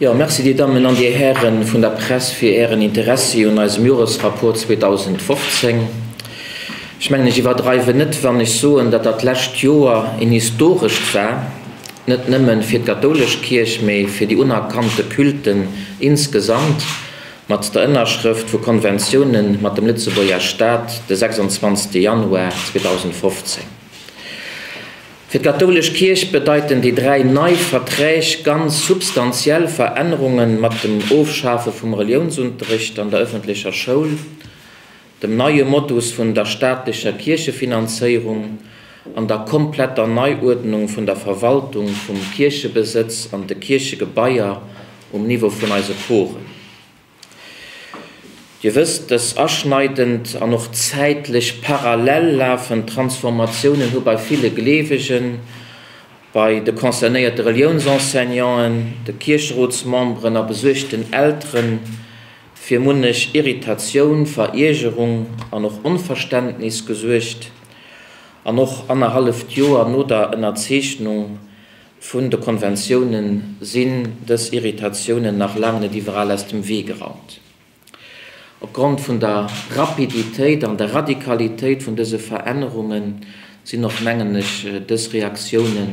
Jo, merci Dir Dammen an Dir Hären vun der Press fir Ären Interessi un eisem Joresrapport 2015. Ech mengen, ech iwwerdreiwen net, wann ech soen, datt dat lescht Joer een historescht war, net nëmmen fir d'kathoulesch Kierch, mee fir déi unerkannte Culten insgesamt, mat der Ënnerschrëft vu Konventiounen mat dem Lëtzebuerger Staat de 26 Januar 2015. Fir d'kathoulesch Kierch bedeiten déi 3 nei Verträg ganz substantiell Verännerunge mat dem Ofschafe vum Reliounsunterricht an der ëffentlecher Schoul, dem neie Modus vun der staatlecher Kierchefinanzéierung an der kompletter Neiuerdnung vun der Verwaltung vum Kierchebesëtz an de Kierchegebaier um Niveau vun eise Poren. Dir wësst, dës aschneidend an och zäitlech parallel lafend Transformatiounen hu bei ville Gleewegen, bei de concernéierte Reliounsenseignanten, de Kiercherotsmemberen a besuergten Eltere fir munnech Irritatioun, Veriergerung an och Onverständnis gesuergt. An och annerhalleft Joer no der Ënnerzeechnung Vun de Konventiounen sinn dës Irritatiounen nach laang net iwwerall aus dem Wee geraumt. Opgrond vun der Rapiditéit an der Radikalitéit vun dëse Verännerunge sinn och, mengen ech, dës Reaktioune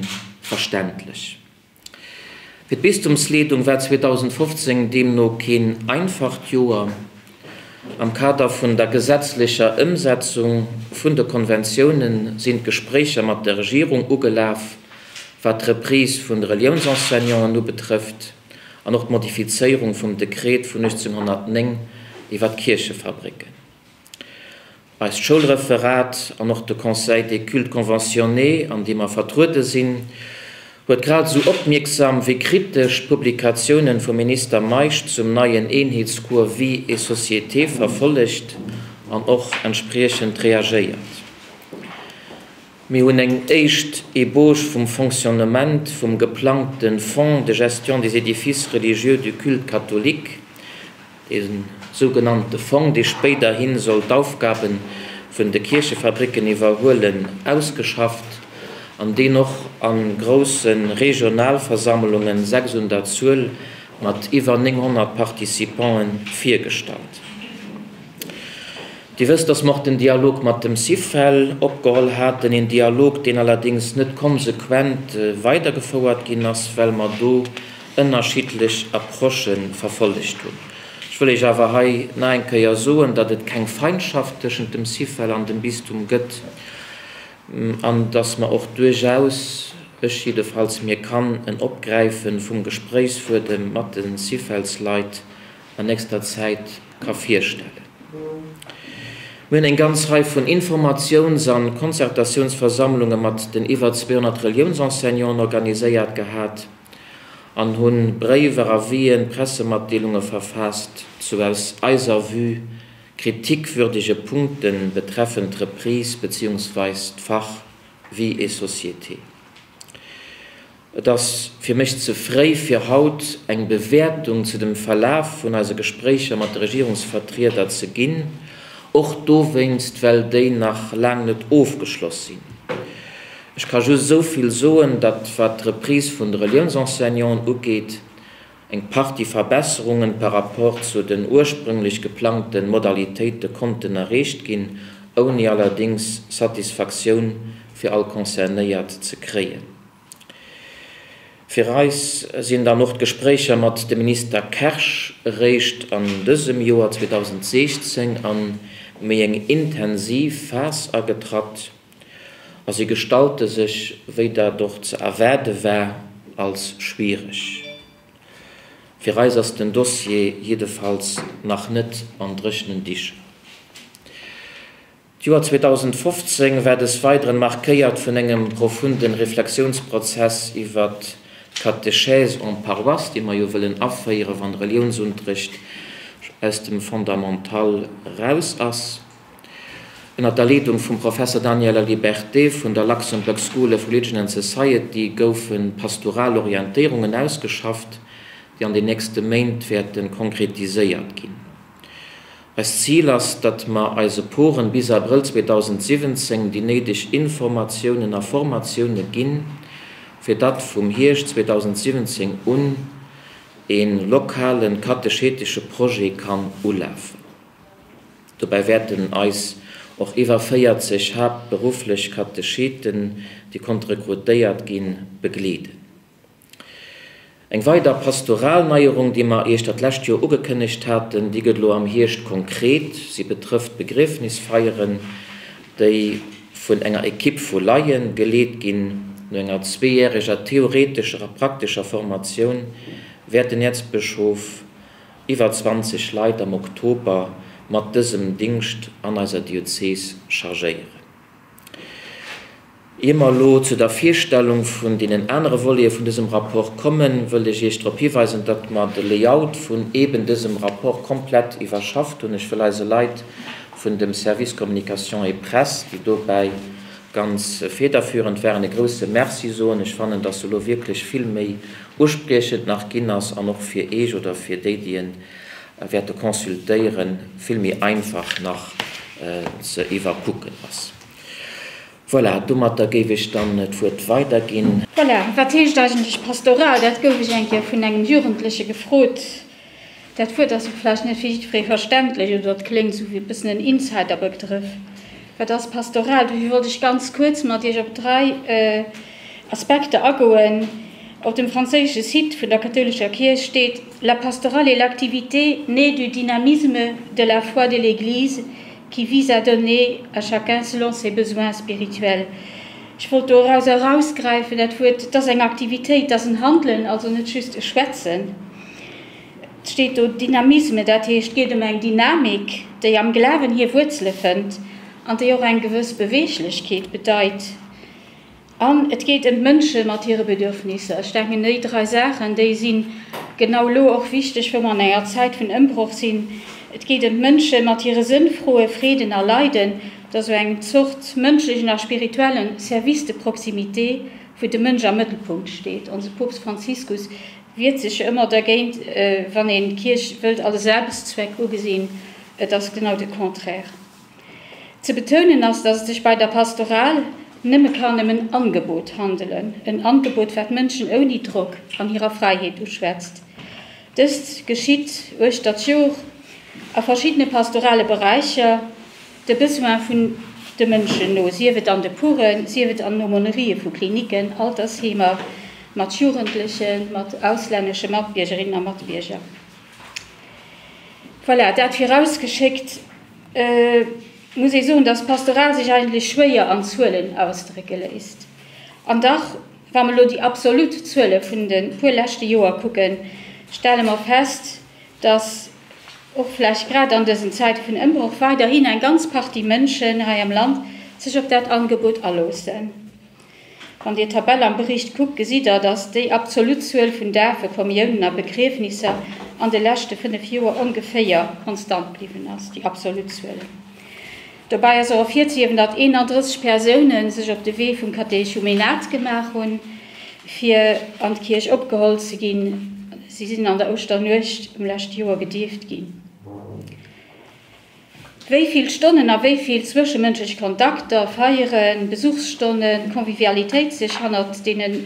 verständlech. Fir d'Bistumsleedung war 2015 deemno keen einfacht Joer. Am Kader vun der gesetzlecher Ëmsetzung vun de Konventiounen sinn d'Gespréicher mat der Regierung ugelaf, wat d'Reprise vun de Reliounsenseignanten ubetrëfft an och d'Modifizéierung vum Dekret vun 1809 iwwer d'Kierchefabricken. Eist Schoulreferat an och de Conseil des cultes conventionnés, an deem mer vertruede sinn, huet grad esou opmierksam wéi kritesch d'Publikatiounen vum Minister Meisch zum neien Eenheetscours Vie et société verfollegt an och entspriechend reagéiert. Mir hunn eng éischt Ebauche vum Fonctionnement vum geplangte Fonds de gestion des édifices religieux du culte catholique, dee sougenannte Fong, dee spéiderhi soll d'Aufgabe vun de Kierchefabricken iwwerhuelen, ausgeschafft an deen och a grousse Regionalversammlungen, 6 un der Zuel, mat iwwer 900 Participanten virgestallt. Dir wësst, dass mer och den Dialog mat dem Syfel opgeholl haten, een Dialog, deen allerdéngs net konsequent weidergefouert ginn ass, well mer do ënnerschiddlech Approchë verfollegt hunn. Ech wëll Iech awer hei nach eng Kéier soen, datt et keng Feindschaft tëschent dem Syfel an dem Bistum gëtt an dass mer och duerchaus, ech jiddefalls, mir kann en Opgräife vum Gespréichsfuedem mat de Syfelsleit an nächster Zäit ka virstellen. Mir hunn eng ganz Rei vun Informatiouns a Konzertatiounsversammlunge mat den iwwer 200 Reliounsenseignanten organiséiert gehat an hu Bréiwer, Avisen, Pressematdeelunge verfaasst zu aus eiser Vue kritikwürdege Punkte betreffend d'Reprise beziehungsweis d'Fach Vie et société. Et ass fir mech ze fréi fir haut eng Bewäertung zu dem Verlaf vun eise Gespréicher mat de Regierungsvertrieder ze ginn, och dowéinst well déi nach laang net ofgeschloss sinn. Ech ka just esou vill soen, datt wat d'Reprise vun de Reliounsenseignanten ugeet, eng Partie Verbesserungen par rapport zu den ursprünglech geplangten Modalitéite konnten erreecht ginn, ouni allerdéngs Satisfaktioun fir all Concernéiert ze kréien. Fir eis sinn dann och d'Gespréicher mat dem Minister Kersch eréischt an dësem Joer 2016 an méi eng intensiv Phas agetratt a si gestalte sech, wéi dat och ze erwaarde war, als schwiereg. Fir eis ass den Dossier jiddefalls nach net an dréchnen Dicher. D'Joer 2015 war des Weideren markéiert vun engem profunden Reflexiounsprozess iwwert d'Catéchèse en paroisse, déi mer jo wëllen aféieren, wann de Reliounsunterricht aus dem Fondamental eraus ass. Ënnert der Leedung vum Professer Daniel Laliberté vun der Luxembourg School of Religion and Society goufe pastoral Orientéierungen ausgeschafft, déi an den nächste Méint wäerte konkretiséiert ginn. Eist Zil ass, datt mer eise Poren bis Abrëll 2017 déi néideg Informatiounen a Formatioune ginn, fir datt vum Hierscht 2017 un. e lokale katechetesche Projet kann ulafen. Dobäi wäerten eis och iwwer 40 haaptberufflech Katecheten, déi konnte rekrutéiert ginn, begleeden. Eng weider pastoral Neierung, déi mer Iech dat lescht Joer ugekënnegt haten, déi gëtt elo am Hierscht konkret. Si betrëfft d'Begriefnisfeieren, déi vun enger Ekipp vu Laie geleet ginn. No enger zweejäreger theoretescher a praktescher Formatioun wäert den Äerzbëschof iwwer 20 Leit am Oktober mat dësem Dingscht an eiser Diözes chargéieren. Ier mer elo zu der Virstellung vun deenen anere Volete vun dësem Rapport kommen, wëllt ech Iech drop hiweisen, datt mer de Layout vun eeben dësem Rapport komplett iwwerschafft hunn. Ech wëll eise Leit vun dem Service Communication et Presse, déi dobäi ganz federführend waren, e grouse Merci soen. Ech fannen, datt se elo wierklech vill méi uspriechend nach ginn ass an och fir Iech oder fir déi, déi e wäerte consultéieren, vill méi einfach nach ze iwwerkucken ass. Voilà, domatter géif ech dann d'Wuert weiderginn. Voilà, wat heescht eigentlech Pastoral? Dat gouf ech eng Kéier vun engem Jugendleche gefrot. Dat Wuert ass jo vläicht net fir jiddweree verständlech oder et kléngt esou wéi e bëssen en Insiderbegrëff. Wat ass Pastoral? Dofir wollt ech ganz kuerz mat Iech op drai Aspekter agoen. Op dem franséische Site vun der kathoulescher Kierch steet, La pastorale est l'activité née du dynamisme de la foi de l'Église qui vise à donner à chacun selon ses besoins spirituels. Ech wollt doraus erausgräifen, dat Wuert, et ass eng Aktivitéit, et ass en Handelen, also net just e Schwätzen. Et steet do Dynamisme, dat heescht, et geet ëm eng Dynamik, déi am Glawen hir Wuerzele fënnt an déi och eng gewëss Beweeglechkeet bedeit. An et geet ëm d'Mënsche mat hire Bedürfnisser. Ech denken, déi drai Saachen, déi si genau elo och wichteg, wou mer an enger Zäit vun Ëmbroch sinn. Et geet ëm d'Mënsche mat hire Sënnfroen, Freeden a Leiden. Et ass esou eng Zort mënschlechen a spirituellen Service de proximité, wou de Mënsch am Mëttelpunkt steet. Onse Poopst Franziskus wiert sech jo ëmmer dergéint, wann een d'Kierch wëllt als Selbstzweck ugesinn. Et ass genau de Contraire. Ze betounen ass, dass et sech bei der Pastoral nëmme kann ëm en Angebot handelen, en Angebot, wat Mënschen ouni Drock an hirer Fräiheet uschwätzt. Dëst geschitt uechter d'Jor a verschiddene pastorale Beräicher, de Besoin vun de Mënschen no, sief et an de Pouren, sief et an den Aumônerië vu Kliniken, Altersheemer, mat Jugendlechen, mat auslännesche Matbiergerinnen a Matbierger. Voilà, dat virausgeschéckt muss ee soen, dass d'Pastoral sech eigentlech schwéier an Zuelen ausdrécke léisst. An dach, wa mer elo déi absolut Zuele vun de puer leschte Joer kucken, stelle mer fest, dass och vläicht grad an dësen Zäite vun Ëmbroch weiderhin eng ganz Partie Mënschen hei am Land sech op dat Angebot aloossen. Wann Dir d'Tabell am Bericht kuckt, gesitt Der, dass déi absolut Zuel vun Dafe, Kommiounen a Begriefnisser an de leschte 5 Joer ongeféier konstant bliwwen ass, déi absolut Zuelen. Dobäi ass och ervirzehiewen, datt 31 Persoune sech op de Wee vum Katechumenat gemaach hunn, fir an d'Kierch opgeholl ze ginn. Si sinn an der Ouschternuecht um leschte Joer gedeeft ginn. Wéi vill Stonnen a wéi vill zwëschemënschlech Kontakter, Feieren, Besuchsstonnen, Convivialitéit sech hannert deenen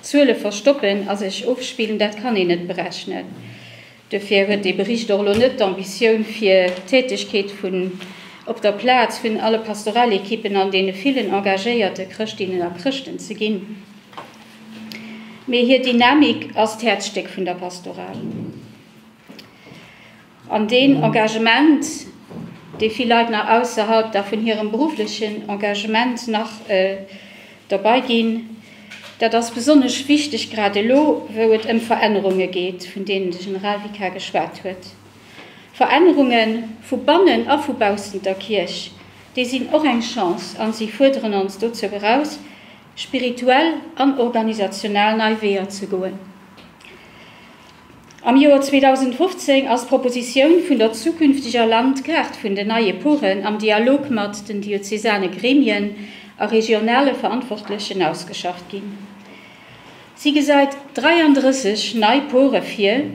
Zuele verstoppen a sech ofspillen, dat kann een net berechnen. Dofir huet dee Bericht och elo net d'Ambitioun fir d'Tätegkeet vun op der Plaz vun alle Pastoralekippen an deene villen engagéierte Chrëschtinnen a Chrëschten ze ginn. Mee hir Dynamik ass d'Häerzstéck vun der Pastoral. An deen Engagement, dee vill Leit nach ausserhalb da vun hirem berufflechen Engagement nach derbei ginn, dat ass besonnesch wichteg, grad elo, wou et ëm Verännerunge geet, vun deenen de Generalvikar geschwat huet. Verännerunge vu bannen a vu baussent der Kierch, déi sinn och eng Chance a si fuerderen ons dozou eraus, spirituell an organisational nei Weeër ze goen. Am Joer 2015 ass d'Propositioun vun der zukünfteger Landkaart vun den neie Poren am Dialog mat den diözesane Gremien a regionale Verantwortlechen ausgeschafft ginn. Si gesäit 33 nei Pore vir.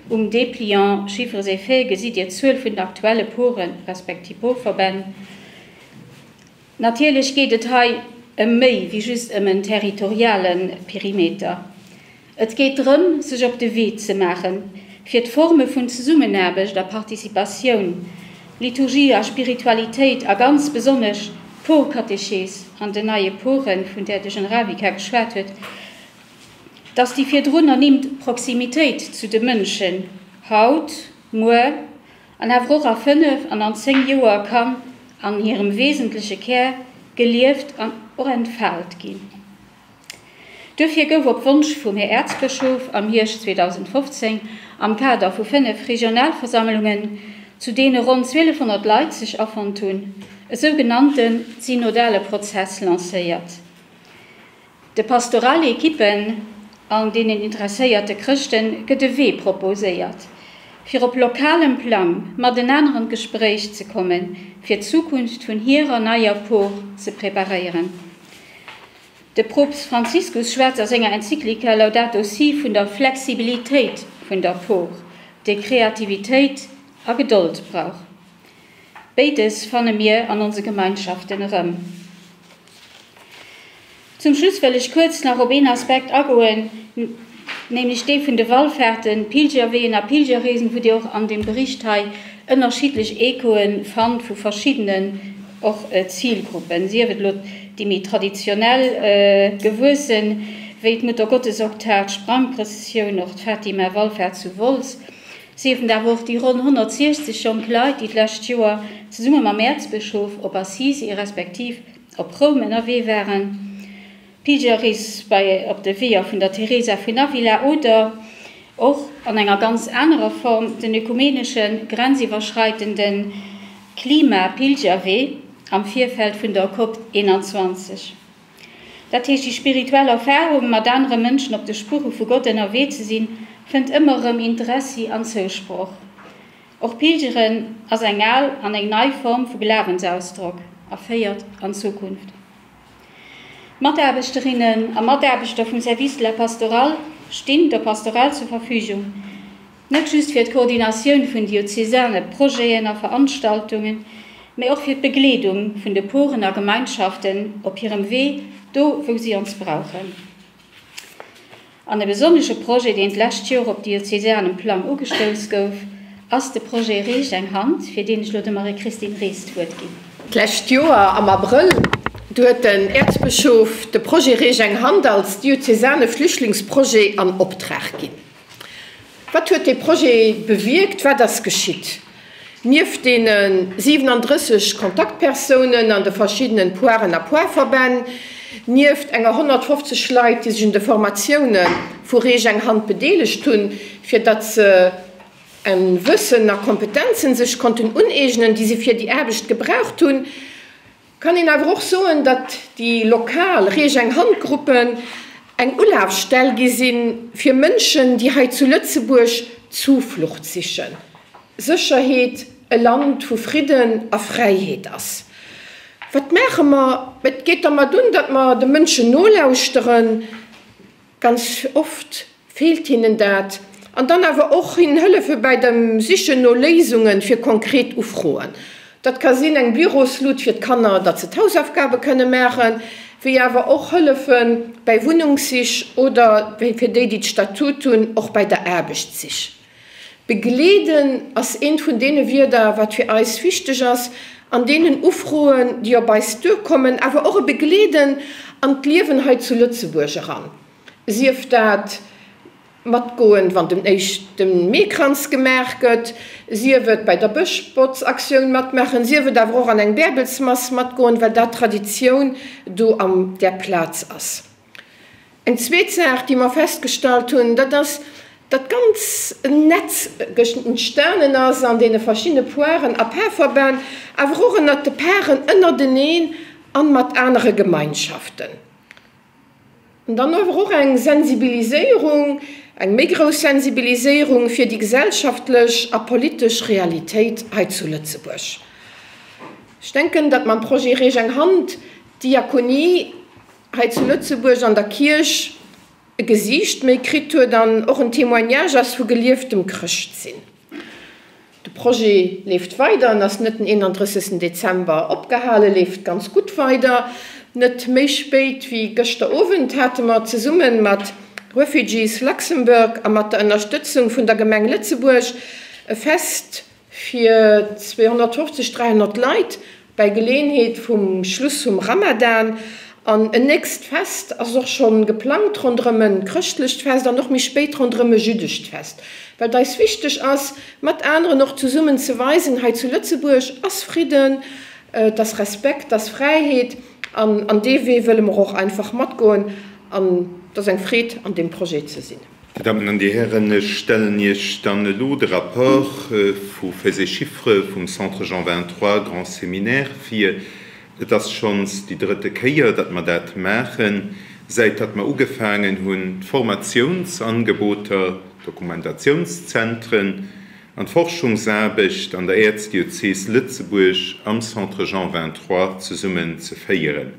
Um Dépliant Chiffres et faits gesitt Dir d'Zuel vun den aktuelle Poren, respektiv Porverbänn. Natierlech geet et hei ëm méi wéi just ëm en territoriale Perimeter. Et geet drëm, sech op de Wee ze maachen, fir d'Forme vun Zesummenaarbecht a Participatioun, Liturgie a Spiritualitéit a ganz besonnesch d'Porkatechees an den neie Poren, vun där de Generalvikar geschwat huet, dass déi virdrun ernimmt Proximitéit zu de Mënschen haut, muer an awer och a 5 an an 10 Joer kann an hirem wesentleche Kär gelieft an och entfaalt ginn. Duerfir gouf op Wonsch vum Här Äerzbëschof am Hierscht 2015 am Kader vu 5 Regionalversammlungen, zu deene ronn 1200 Leit sech afonnt hunn, e sougenannte synodale Prozess lancéiert. De pastorale Ekippen an deenen interesséierte Chrëschte gëtt e Wee proposéiert, fir op lokalem Plang matenaner an d'Gespréich ze kommen, fir d'Zukunft vun hirer neier Por ze preparéieren. De Poopst Franziskus schwätzt a senger Enzyklika Laudato Si vun der Flexibilitéit vun der Por, déi Kreativitéit a Gedold brauch. Béides fanne mir an onse Gemeinschaften erëm. Zum Schluss wëll ech kuerz nach op een Aspekt agoen, nämlech dee vun de Wallfahrten, Pilgerweeën a Pilgerreesen, wou Dir och an deem Bericht hei ënnerschiddlech Echoe fannt vu verschiddenen och Zilgruppen, sief et elo déi méi traditionell gewuessen, wéi d'Muttergottesoktav, d'Sprangprëssessioun, och d'Fatima-Wallfahrt zu Wolz, sief et awer och déi ronn 160 jonk Leit, déi d'lescht Joer zesumme mam Äerzbëschof op Assisi respektiv op Roum ënnerwee waren, Pilgerrees bei op de Weeër vun der Teresa vun Avila oder och an enger ganz anerer Form den ökumenesche grenziwwerschreitende Klima-Pilgerwee am Virfeld vun der Cop 21. Dat heescht, déi spirituell Erfarung, mat anere Mënschen op de Spuere vu Gott ënnerwee ze sinn, fënnt ëmmer erëm Interessi an Zousproch. Och Pilgeren ass eng al an eng nei Form vu Glawensausdrock a féiert an d'Zukunft. D'Mataarbechterinnen a Mataarbechter vum Service de la Pastorale stinn der Pastoral zur Verfügung, net just fir d'Koordinatioun vun diözesane Projeten a Veranstaltungen, mee och fir d'Begleedung vun de Poren a Gemeinschaften op hirem Wee, do wou si ons brauchen. An e besonnesche Projet, deen d'lescht Joer op diözesanem Plang ugestouss gouf, ass de Projet Reecht eng Hand, fir deen ech elo der Marie-Christine Ries d'Wuert ginn. D'lescht Joer am Abrëll, du huet den Äerzbëschof de Projet Reech eng Hand als diözesane Flüchtlingsprojet an Optrag ginn. Wat huet dee Projet bewierkt? Wat ass geschitt? Nieft deene 37 Kontaktpersounen an de verschiddenen Poaren a Poarverbänn, nieft enger 150 Leit, déi sech un de Formatioune vu Reech eng Hand bedeelegt hunn, fir datt se e Wëssen a Kompetenzen sech konnten uneegnen, déi se fir déi Aarbecht gebraucht hunn, Kann een awer och soen, datt déi lokal Reech eng Hand Gruppen eng Ulafstell gi sinn fir Mënschen, déi hei zu Lëtzebuerg Zuflucht sichen, Sécherheet, e Land vu Fridden a Fräiheet ass. Wat maache mer? Et geet dermat un, datt mer de Mënschen nolauschteren. Ganz oft feelt hinnen dat. An dann awer och hinnen hëllefe bäi dem Sichen no Léisunge fir konkret Ufroen. Dat ka sinn eng Büroslut fir d'Kanner, datt se d'Hausaufgabe kënne maachen, wéi awer och hëllefe bäi Wunnungssich oder, fir déi, déi d'Statut hunn, och bäi der Aarbechtssich. Begleeden ass eent vun deene Wierder, wat fir eis wichteg ass an deenen Ufroen, déi op eis duerkommen, awer och e Begleeden an d'Liewen hei zu Lëtzebuerg eran, sief dat matgoen, wann den éischte Meekranz gemaach gëtt, sief et bei der Bëschbotzaktioun matmaachen, sief et awer och an eng Bäerbelsmass matgoen, well dat Traditioun do an där Plaz ass. Eng zweet Saach, déi mer festgestallt hunn, dat ass, datt ganz en Netz entstanen ass an deene verschiddene Poaren a Parverbänn, awer och ënnert de Paren ënnerteneen an mat anere Gemeinschaften. An dann awer och eng Sensibiliséierung, eng méi grouss Sensibiliséierung fir déi gesellschaftlech a politesch Realitéit hei zu Lëtzebuerg. Ech denken, datt mam Projet Reech eng Hand d'Diakonie hei zu Lëtzebuerg an der Kierch e Gesiicht méi kritt huet an och en Témoignage ass vu gelieftem Chrëschtsinn. De Projet leeft weider en ass net den 31 Dezember opgehalen, leeft ganz gutt weider. Net méi spéit wéi gëschter Owend hate mer zesumme mat. Refugees Luxembourg a mat der Ënnerstëtzung vun der Gemeng Lëtzebuerg e Fest fir 250, 300 Leit bäi Geleeënheet vum Schluss vum Ramadan. An en nächst Fest ass och scho geplangt ronderëm e chrëschtlecht Fest an och méi spéit ronderëm e jüddescht Fest. Well et eis wichteg ass, mat aneren och zesummen ze weisen, hei zu Lëtzebuerg ass Fridden, et ass Respekt, et ass Fräiheet. An an dee Wee wëlle mer och einfach matgoen. An et ass eng Freed, an deem Projet ze sinn. Dir Dammen an Dir Hären, ech stellen Iech dann elo de Rapport vu Faits et Chiffres vum Centre Jean 23, Grand Séminaire vir. Et ass schonns déi drëtte Kéier, datt mer dat maachen, säit datt mer ugefaangen hunn, d'Formatiounsangeboter, d'Dokumentationszentren an d'Forschungsaarbecht an der Äerzdiözees Lëtzebuerg am Centre Jean 23 zesummen ze féieren.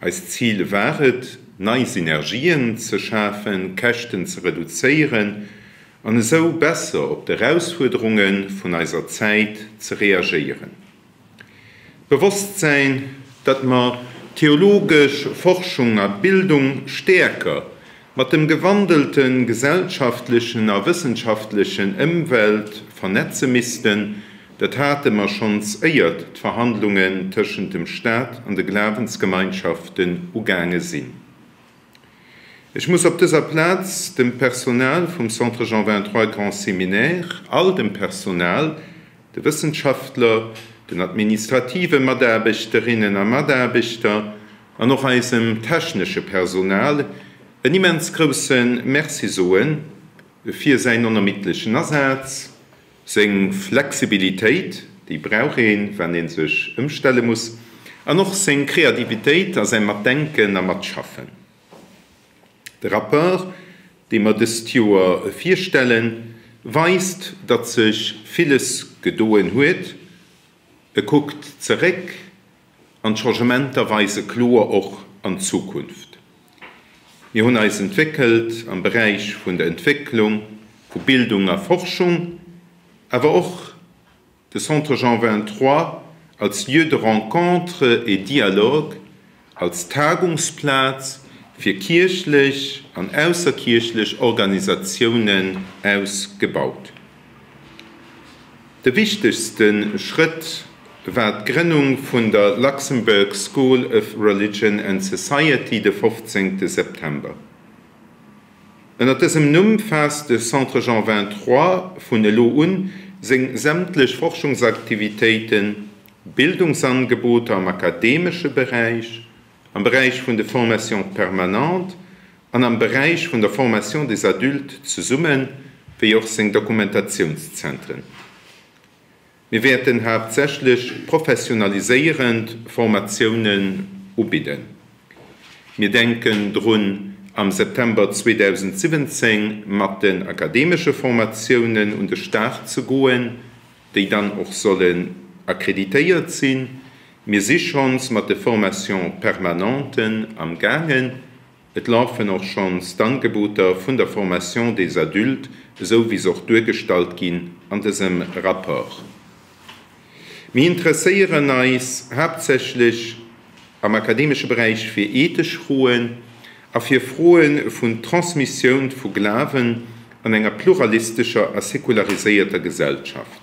Eist Zil war et, nei Synergien ze schafen, Käschten ze reduzéieren an esou besser op d'Erausfuerderunge vun eiser Zäit ze reagéieren. D'Bewosstsäin, datt mer theologesch Forschung a Bildung stäerker mat dem gewandelte gesellschaftlechen a wëssenschaftlechen Ëmwelt vernetze missten, Dat hate mer schonns éiert d'Verhandlungen tëschent dem Staat an de Glawensgemeinschaften ugaange sinn. Ech muss op dëser Plaz dem Personal vum Centre Jean 23 Grand Séminaire, all dem Personal, de Wëssenschaftler, den administrative Mataarbechterinnen a Mataarbechter an och eisem technesche Personal en immens grousse Merci soe fir säin onermiddlechen Asaz, Seng Flexibilitéit, déi brauch een, wann ee sech ëmstelle muss, an och seng Kreativitéit a säi Matdenken a Matschaffen. De Rapport, dee mer dëst Joer virstellen, weist, datt sech villes gedoen huet. E kuckt zeréck an d'Changementer weise kloer och an d'Zukunft. Mir hunn eis entwéckelt am Beräich vun der Entwécklung vu Bildung a Forschung, awer och de Centre Jean 23 als Lieu de rencontre et dialogue, als Tagungsplaz fir kierchlech an ausserkierchlech Organisatiounen ausgebaut. De wichtegste Schrëtt war d'Grënnung vun der Luxembourg School of Religion and Society de 15 September. Ënner dësem Numm faasst de Centre Jean 23 vun elo un seng sämtlech Forschungsaktivitéiten, Bildungsangeboter am akademesche Beräich, am Beräich vun de Formations permanentes an am Beräich vun der Formation des adultes zesummen, wéi och seng Dokumentationszentren. Mir wäerten haaptsächlech professionaliséierend Formatiounen ubidden. Mir denken drun, am September 2017 mat den akademesche Formatiounen un de Start ze goen, déi dann och sollen akkreditéiert sinn. Mir si schonns mat de Formations permanenten am gaangen. Et lafen och schonns d'Angeboter vun der Formation des adultes, esou wéi se och duergestallt ginn an dësem Rapport. Mir interesséieren eis haaptsächlech am akademesche Beräich fir ethesch Froen a fir Froe vun Transmissioun vu Glawen an enger pluralistescher a sekulariséierter Gesellschaft.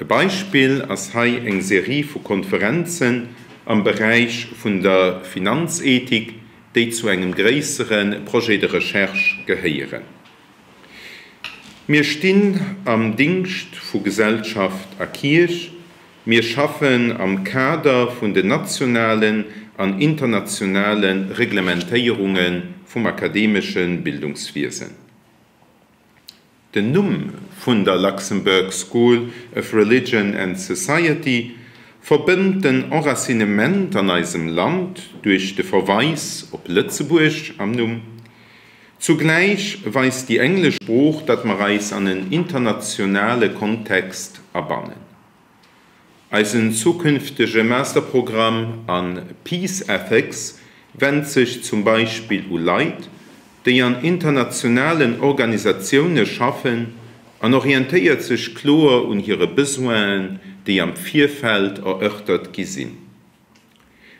E Beispill ass hei eng Serie vu Konferenzen am Beräich vun der Finanzethik, déi zu engem gréissere Projet de recherche gehéieren. Mir stinn am Dingscht vu Gesellschaft a Kierch. Mir schaffen am Kader vun den nationalen an internationale Reglementéierunge vum akademesche Bildungswiesen. Den Numm vun der Luxembourg School of Religion and Society verbënnt den Enracinement an eisem Land duerch de Verweis op Lëtzebuerg am Numm. Zugläich weist déi englesch Sprooch, datt mer eis an en internationale Kontext abannen. Eisen zukünftege Masterprogramm a Peace Ethics wennt sech zum Beispill u Leit, déi an internationalen Organisatioune schaffen an orientéiert sech kloer un hire Besoinen, déi am Virfeld erörtert gi sinn.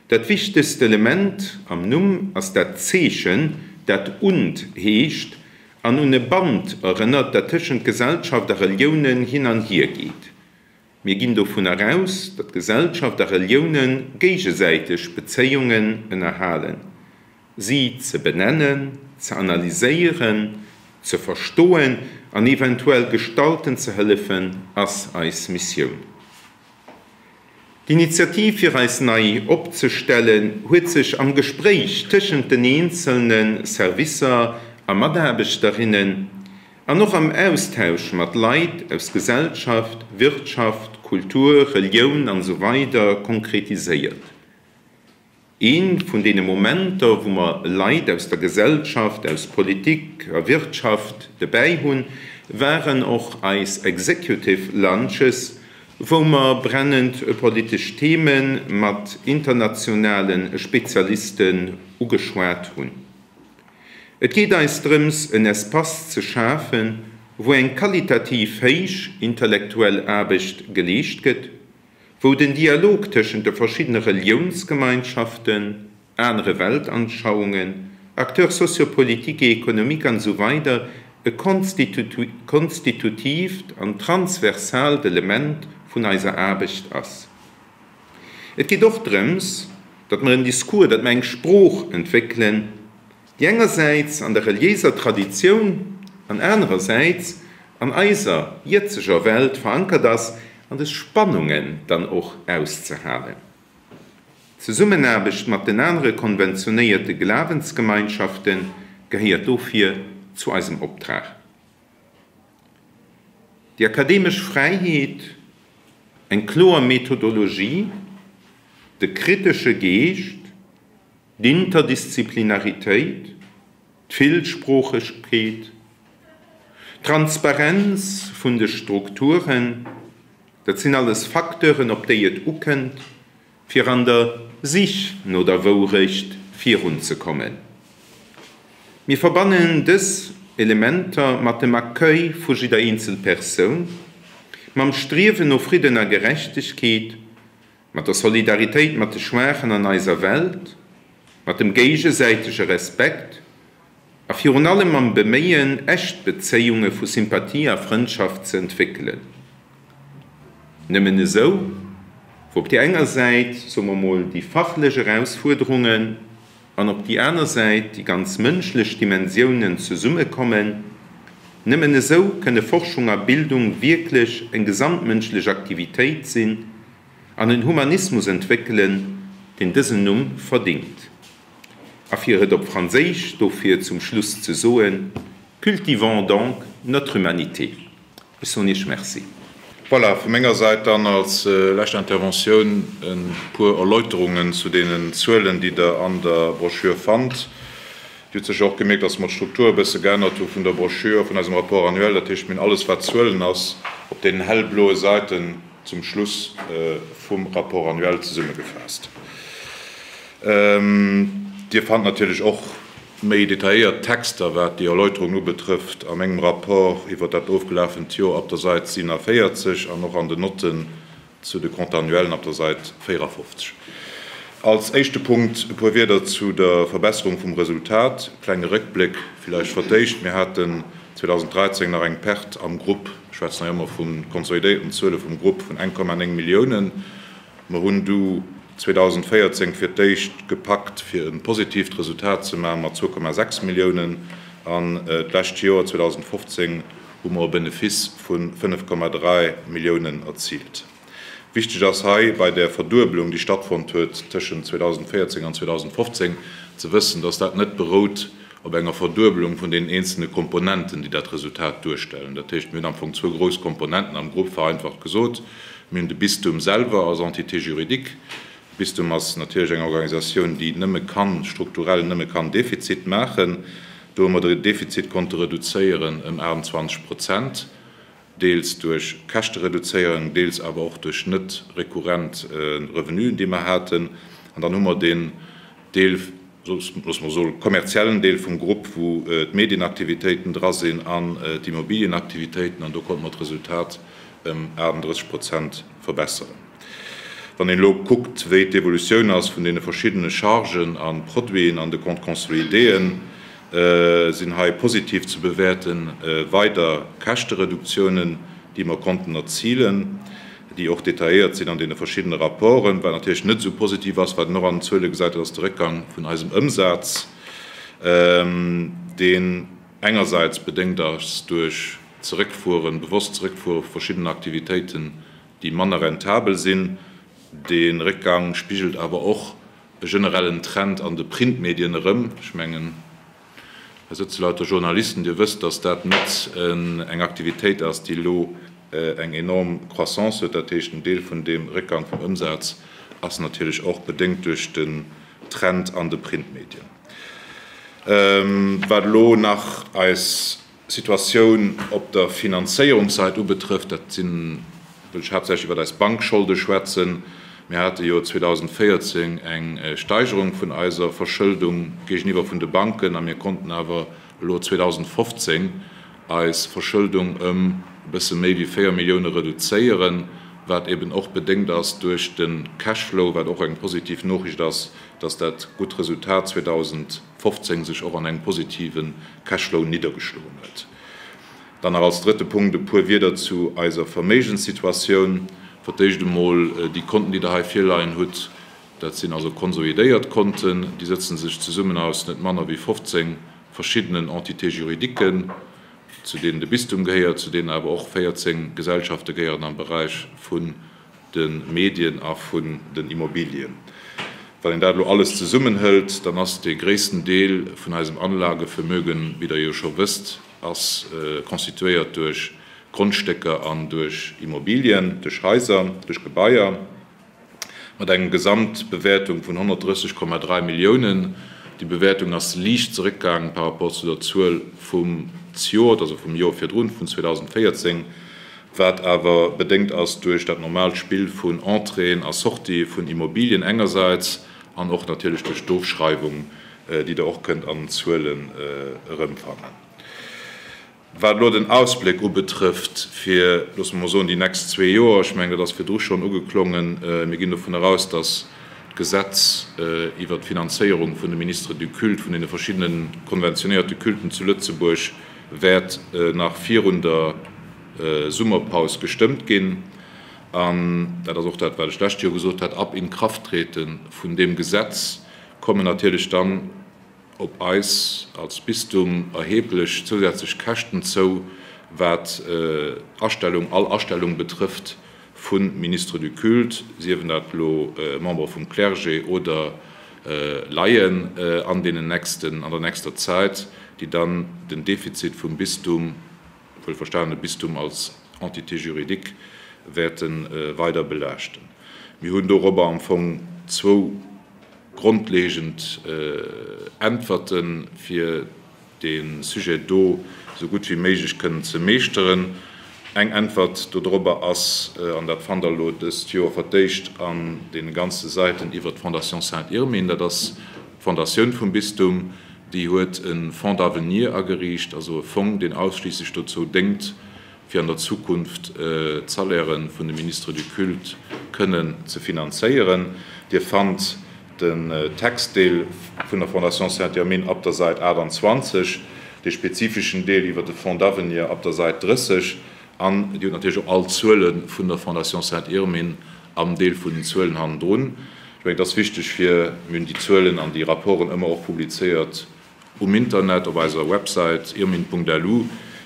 Dat wichtegst Element am Numm ass dat Zeeche. dat und heescht an un e Band erënnert, dat tëschent Gesellschaft a Reliounen hin an hier geet. Mir ginn dovunner aus, datt Gesellschaft a Relioune géigesäiteg Bezéiungen ënnerhalen. Si ze benennen, ze analyséieren, ze verstoen an eventuell gestalten ze hëllefen, ass eis Missioun. D'Initiativ fir eis nei opzestellen huet sech am Gespréich tëschent den eenzelne Servicer a Mataarbechterinnen an och am Austausch mat Leit aus Gesellschaft, Wirtschaft, Kultur, Relioun an esou weider konkretiséiert. Ee vun deene Momenter, wou mer Leit aus der Gesellschaft, aus Politik a Wirtschaft dobäi hunn, waren och eis Executive Lunches, wou mer brennend politesch Theme mat internationale Spezialisten ugeschwat hunn. Et geet eis drëms, en Espace ze schafen, wou eng qualitativ héich intellektuell Aarbecht geleescht gëtt, wou den Dialog tëschent de verschiddene Reliounsgemeinschaften, anere Weltanschauungen, Acteurs sociopolitiques et économiques an esou weider e konstitutiivt an transversaalt Element vun eiser Aarbecht ass. Et geet och drëms, datt mer en Discours, datt mer eng Sprooch entwéckelen, déi engersäits an der reliéiser Traditioun an anerersäits an eiser jëtzeger Welt verankert ass an des Spannungen dann och auszehalen. D'Zesummenaarbecht mat den anere konventionéierte Glawensgemeinschafte gehéiert dofir zu eisem Optrag. Déi akademesch Fräiheet, eng kloer Methodologie, de kritesche Geescht, d'Interdisziplinaritéit, d'Villsproochegkeet, d'Transparenz vun de Strukturen, dat sinn alles Facteuren, op déi et ukënnt, fir an der Sich no der Wourecht virunzekommen. Mir verbannen dës Elementer mat dem Accueil vu jidder eenzel Persoun, mam Striewen no Fridden a Gerechtegkeet, mat der Solidaritéit mat de Schwaachen an eiser Welt, mat dem géigesäitege Respekt a virun allem mam Beméien, echt Bezéiunge vu Sympathie a Frëndschaft ze entwéckelen. Nëmmen esou, wou op déi enger Säit, soe mer mol, déi fachlech Erausfuerderungen an op déi aner Säit déi ganz mënschlech Dimensiounen zesummekommen, nëmmen esou kënne Forschung a Bildung wierklech eng gesamtmënschlech Aktivitéit sinn, an en Humanismus entwéckelen, deen dësen Numm verdingt. A fir et op Franséisch dofir zum Schluss ze soen, Cultivons donc notre humanité. Ech soen Iech Merci. Voilà, vu menger Säit dann als lescht Interventioun e puer Erläuterungen zu deenen Zuelen, déi Der an der Broschür fannt. Dir hutt sécher och gemierkt, dass mer d'Struktur e bësse geännert hu vun der Broschür, vun eisem Rapport annuel. Dat heescht, mir hunn alles, wat Zuelen ass, op deenen hellbloe Säiten zum Schluss vum Rapport annuel zesummegefaasst. Dir fannt natierlech och méi detailléiert Texter, wat déi Erläuterungen ubetrëfft, a mengem Rapport iwwert dat ofgelafent Joer op der Sait 47 an och an den Notten zu de Comptes annuellen op der Sait 54. Als éischte Punkt e puer Wierder zu der Verbesserung vum Resultat. Klenge Réckbléck villäicht fir d'éischt, Mir haten 2013 nach eng Perte am Grupp, ech schwätzen hei ëmmer vu konsolidéierten Zuele vum Grupp, vun 1,9 Milliounen. Mer hunn du 2014 fir d'éischt gepackt, fir e positiivt Resultat ze maachen, mat 2,6 Milliounen. An d'lescht Joer, 2015, hu mer e Benefice vu 5,3 Milliounen erziilt. Wichteg ass hei bei där Verduebelung, déi stattfonnt huet tëschent 2014 an 2015, ze wëssen, dass dat net berout op enger Verduebelung vun deenen eenzelne Komponenten, déi dat Resultat duerstellen. Dat heescht, mir hunn am Fong zwou grouss Komponenten am Grupp, vereinfacht gesot. Mir hunn de Bistum selwer als Entité juridique. De Bistum ass natierlech eng Organisatioun, déi nëmme kann, strukturell nëmme kann Defizit maachen. Do hu mer de Defizit konnte reduzéieren ëm 28 Prozent. deels duerch Käschtereduzéierung, deels awer och duerch net rekurrent Revenuen, déi mer haten. An dann hu mer deen Deel, loosse mer soen, kommerziellen Deel vum Grupp, wou d'Medienaktivitéiten dra sinn an d'Immobilienaktivitéiten, an do konnte mer d'Resultat ëm 38 Prozent verbesseren. Wann een elo kuckt, wéi d'Evolutioun ass vun deene verschiddene Chargen a Produiten an de Comptes consolidéen. Sinn hei positiv ze bewäerten weider Käschtereduktiounen, déi mer konnten erzilen, déi och detailléiert sinn an deene verschiddene Rapporten. Wat natierlech net esou positiv ass, wat een och an den Zuele gesäit, dat ass de Réckgang vun eisem Ëmsaz, deen engersäits bedéngt ass duerch d'Zeréckfueren, bewosst Zeréckfuere vu verschiddenen Aktivitéiten, déi manner rentabel sinn. Dee Réckgang spigelt awer och e generellen Trend an de Printmedien erëm. Ech mengen, hei sëtze lauter Journalisten, Dir wësst, datt dat net eng Aktivitéit ass, déi elo eng enorm Croissance huet. Dat heescht, en Deel vun deem Réckgang vum Ëmsaz ass natierlech och bedéngt duerch den Trend an de Printmedien. Wat elo nach eis Situatioun op der Finanzéierungssäit ubetrëfft, dat sinn, wëll ech haaptsächlech iwwert eis Bankscholde schwätzen. Mir hate jo 2014 eng Steigerung vun eiser Verschëldung géigeniwwer vun de Banken a mir konnten awer elo 2015 eis Verschëldung ëm e bësse méi wéi 4 Millioune reduzéieren, wat eben och bedéngt ass duerch de Cashflow, wat och eng positiv Noriicht ass, dass dat gutt Resultat 2015 sech och an engem positive Cashflow niddergeschloen huet. Dann nach als drëtte Punkt e puer Wierder zu eiser Verméigenssituatioun. Fir d'éischt emol déi Konten, déi Der hei virleien hutt, dat sinn also konsolidéiert Konten, déi sëtze sech zesummen aus net manner wéi 15 verschiddenen Entités juridiques, zu deenen de Bistum gehéiert, zu deenen awer och 14 Gesellschafte gehéieren am Beräich vun de Medien a vun den Immobilien. Wann een dat elo alles zesummenhëlt, dann ass dee gréissten Deel vun eisem Anlagevermögen, wéi Der jo scho wësst, ass constituéiert duerch Grondstécker an duerch Immobilien, duerch Haiser, duerch Gebaier, mat engem Gesamtbewäertung vun 130,3 Milliounen. Déi Bewäertung ass liicht zeréckgaangen par rapport zu der Zuel vum zjoert, also vum Joer virdrun, vun 2014. wat awer bedéngt ass duerch dat normaalt Spill vun Entréeën a Sortië vun Immobilien engersäits an och natierlech duerch d'Ofschreiwung, déi Der och kënnt an den Zuelen erëmfannen. Wat elo den Ausbléck ubetrëfft fir, loosse mer mol soen, déi nächst zwee Joer, ech mengen, dat ass virdru schonn ugeklongen, mir ginn dovun eraus, dass d'Gesetz iwwert d'Finanzéierung vun de Ministres du culte, vun deene verschiddene konventionéierte Culten zu Lëtzebuerg, wäert nach virun der Summerpaus gestëmmt ginn. An dat ass och dat, wat ech d'lescht Joer gesot hat, Ab Inkrafttrete vun deem Gesetz kommen natierlech dann op eis als Bistum erheblech zousätzlech Käschten zou, wat Astellung, all Astellung betrëfft vu Ministres du culte, siewen dat elo Membere vum Clergé oder Laien, an deenen nächsten, an der nächster Zäit, déi dann den Defizit vum Bistum, wuel verstanen de Bistum als Entité juridique, wäerte weider belaaschten. Mir hunn dorobber am Fong zwou grondlegend Äntwerten, fir dee Sujet do esou gutt wéi méiglech kënnen ze meeschteren. Eng Äntwert dodrobber ass, an dat fannt Der elo dëst Joer fir d'éischt an deene ganze Säiten iwwert d'Fondation Sainte-Irmine, dat ass d'Fondatioun vum Bistum, déi huet e Fonds d'avenir ageriicht, also e Fong, deen ausschliisslech dozou déngt, fir an der Zukunft d'Salairë vun de Ministres du culte kënnen ze finanzéieren. Dir fannt den Textdeel vun der Fondation Sainte-Irmine ab der Säit 28, dee spezifeschen Deel iwwer de Fonds d'avenir ab der Säit 30 an Dir hutt natierlech och all d'Zuele vun der Fondation Sainte-Irmine am Deel vun den Zuelen hannendrun. Ech mengen, et ass wichteg fir, mir hunn déi Zuelen an déi Rapporten ëmmer och publizéiert um Internet, op eiser Websäit irmin.lu,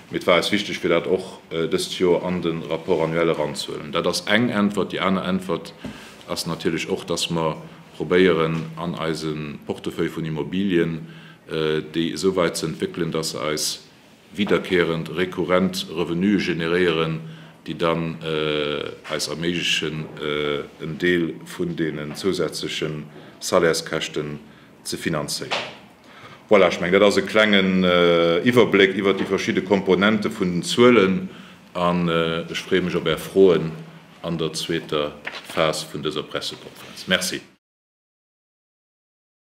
mee et war eis wichteg fir dat och dëst Joer an de Rapport annuel eranzehuelen. Dat ass eng Äntwert. Déi aner Äntwert ass natierlech och, dass mer probéieren an eise Portefeuille vun Immobilien déi esou weit ze entwéckelen, dass se eis wiederkehrend, rekurrent Revenue generéieren, déi dann eis erméiglechen, en Deel vun deenen zousätzleche Salaires-Käschten ze finanzéieren. Voilà, ech mengen, dat ass e klengen Iwwerbléck iwwert déi verschidde Komponente vun den Zuelen an ech freeë mech op Är Froen an der zweeter Phas vun dëser Pressekonferenz. Merci.